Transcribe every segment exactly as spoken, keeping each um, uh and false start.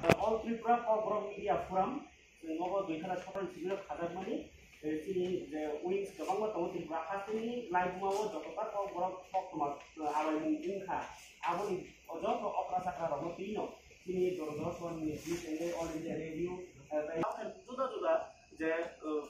All Tripura Kokborok Media Forum, chwng nogo dui hazar satro ni simi no khajakmani, eh, chini je wings kwbangma tongo Tripura hasteni laibuma o jotoba Kokborok koktwma, eh, aroimung wngkha. Aboni joto okra chakra rokno twino chini Doordarshan ni, chini All India Radio, eh, tei juda juda je, eh,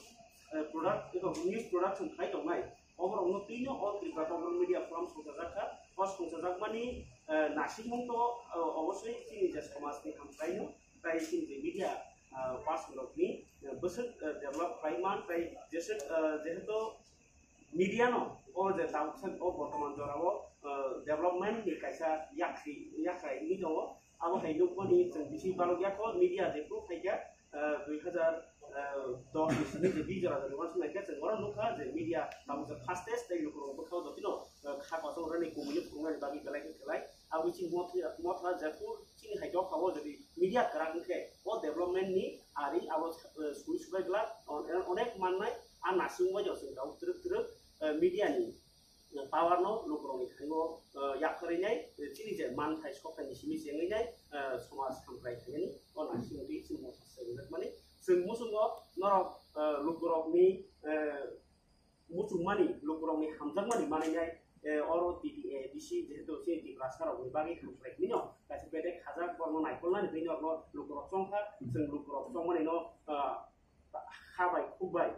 eh, product, eko news production khlai tongnai, oborokno twino All Tripura Kokborok Media Forum songchajak kha. O songchajakmani, eh, naisingmung to, eh, obosoi chini je somajni hamkraino, tei chini je media, eh, person rokni, eh, bwswk, eh, develop khlai man, tei jeswk, eh, jehetu media no o je tabuk sak o bortoman jorao, eh, development ni kaisa yakri, yakrai wngwi tongo. Abo hai nukmani chwng bisi balok ya kho, media jephru phaikha, eh, dui hazar dos ni simi je bi jora jora uansuk naikhe chwng oro nukha je media tabuk je fastest tei lukurok bwkhao jotino, eh, kha kochok rani kumui phunuknani bagwi belai khe khlai. Aboni chini motha, motha jephru chini hai dophao jodi media kwrak wngkhe o development ni ari abo, eh, sui subai glak on-, onek mannai a nasing bai jok chwng tabuk twrwk twrwk, eh, media ni power no lukurokni thani o, eh, yapharwi nai, eh, chini je manthai sokthai ni simi chengwi nai, eh, somaj hamkrai khainani o naising twi chini motha se wngjak mani. Chwng muchungo norok, eh, lukurokni, eh, muchungmani, lukurokni hamjakmani manwi nai, eh, oro T T A D C jehetu chini Tiprasa rokni bagwi hamkrai hwnwi no kaisa bedek khajak borokno naikolnani hwnwi norokno lukurok chongkha, chwng lukurok chongmani no, eh, kha bai khuk bai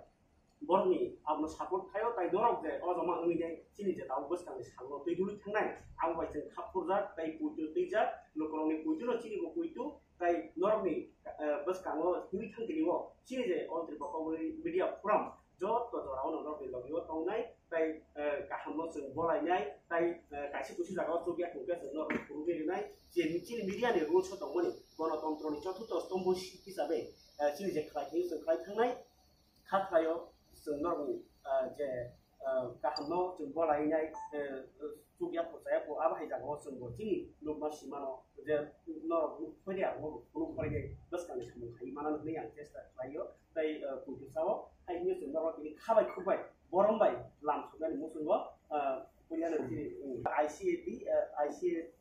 borokni abono support khaio, tai norok je o joma wngwi nai chini je tabuk bwskangni salno twi dului thangnai, abo bai chwng khap phurjak tai puitu twijak, lukurokni puitu no chini bo puitu, tai norokni, eh, bwskango hinwi thang tini o chini je All Tripura Kokborok Media Forum joto jorao no norokni logio tongnai, tai, eh, kahamno chwng bolainai, tai, eh, kaisa kusi jagao chukya hwnkhe chwng norokno phunugwi rwnai, je chini media ni rules o tongmani, gonotontro ni chotuto stombo hisabe, eh, chini je khlai thangwi chwng khlai thangnai, kha khlaio, chwng norokni, ah, je, ah, kahamno chwng bolainai, eh, chukya phursaya phu, abo hai jagao chwngbo chini nukma simano je norok nuk phaidi, abo phunuk phaidi bwskangni samung khai mano hwnwi ang chesta khlaio. Tei, ah, puitu sao hai hwnwi chwng norok tini kha bai khuk bai borom bai lam suknani muchungo, ah, puilano chini, mm, I C A D, ah, I C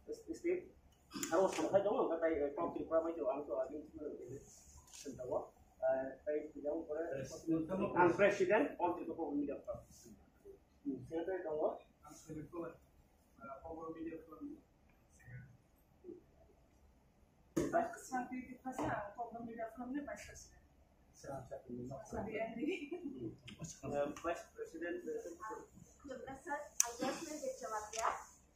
A state Aro samkhai tongo, hwnkhe tai, eh, Kok Tripura bai tongo, ang to agini thumwi rwngkhe swntago. Eh, tai twijang pore, ang President, All Tripura Media Club. Hmm, secretary tongo. Sakti Tripura se ang Kokborok Media Forum ni Vice President. Sorry, Andy. Eh, Vice President, Khulumkha sir, ang Jasmine Deb Jamatia,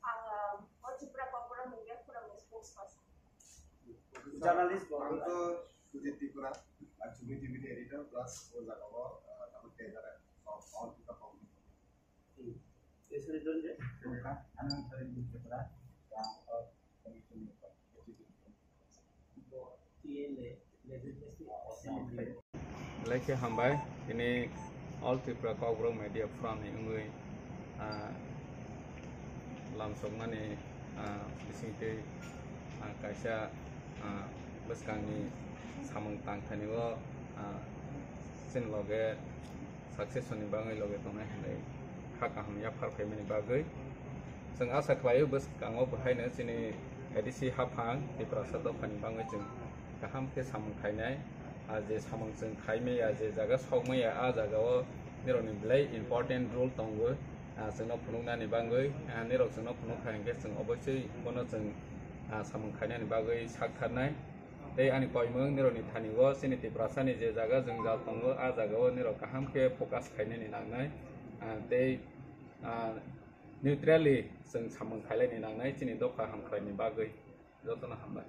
ang, um, o Tripura Kokborok Media Forum ni spokesperson. Journalist bo. Ang to Sujit Tripura, ang Chumui T V ni editor, plus o jaga o, uh, tabuk treasurer of All Tripura Kokborok. Hmm. Treasurer don je? Khulumkha, ang Sujit Tripura, ang, uh, Belai khe hambai, tini All Tripura Kokborok Media Forum ni wngwi, ah, lamsokmani, ah, bisingtwi, ah, kaisa, ah, bwskangni samung tangthani o, ah, chini loge success ni bagwi loge tongnai hinwi kha kaham yaphar phaimani bagwi. Chwng asa khlaio bwskango bo haino chini A D C haphang Tiprasa dophani bagwi chwng kaham khe samung khainai. Ah, je samung chwng khaimaya, je jaga sokmaya, ah jagao nirokni belai important role tongo. Ah, chwngno phunuknani bagwi, ah, nirok chwngno phunukha hinkhe chwng obosui bono chwng, ah, samung khainani bagwi saktharnai. Tei ani koimwng nirokni thani o chini Tiprasani je jaga jwngjal tongo, ah jagao nirok kaham khe focus khainani nangnai. Ah, tei, ah, neutrally chwng samung khailaini nangnai chini dopha hamkraini bagwi. Jotono hambai.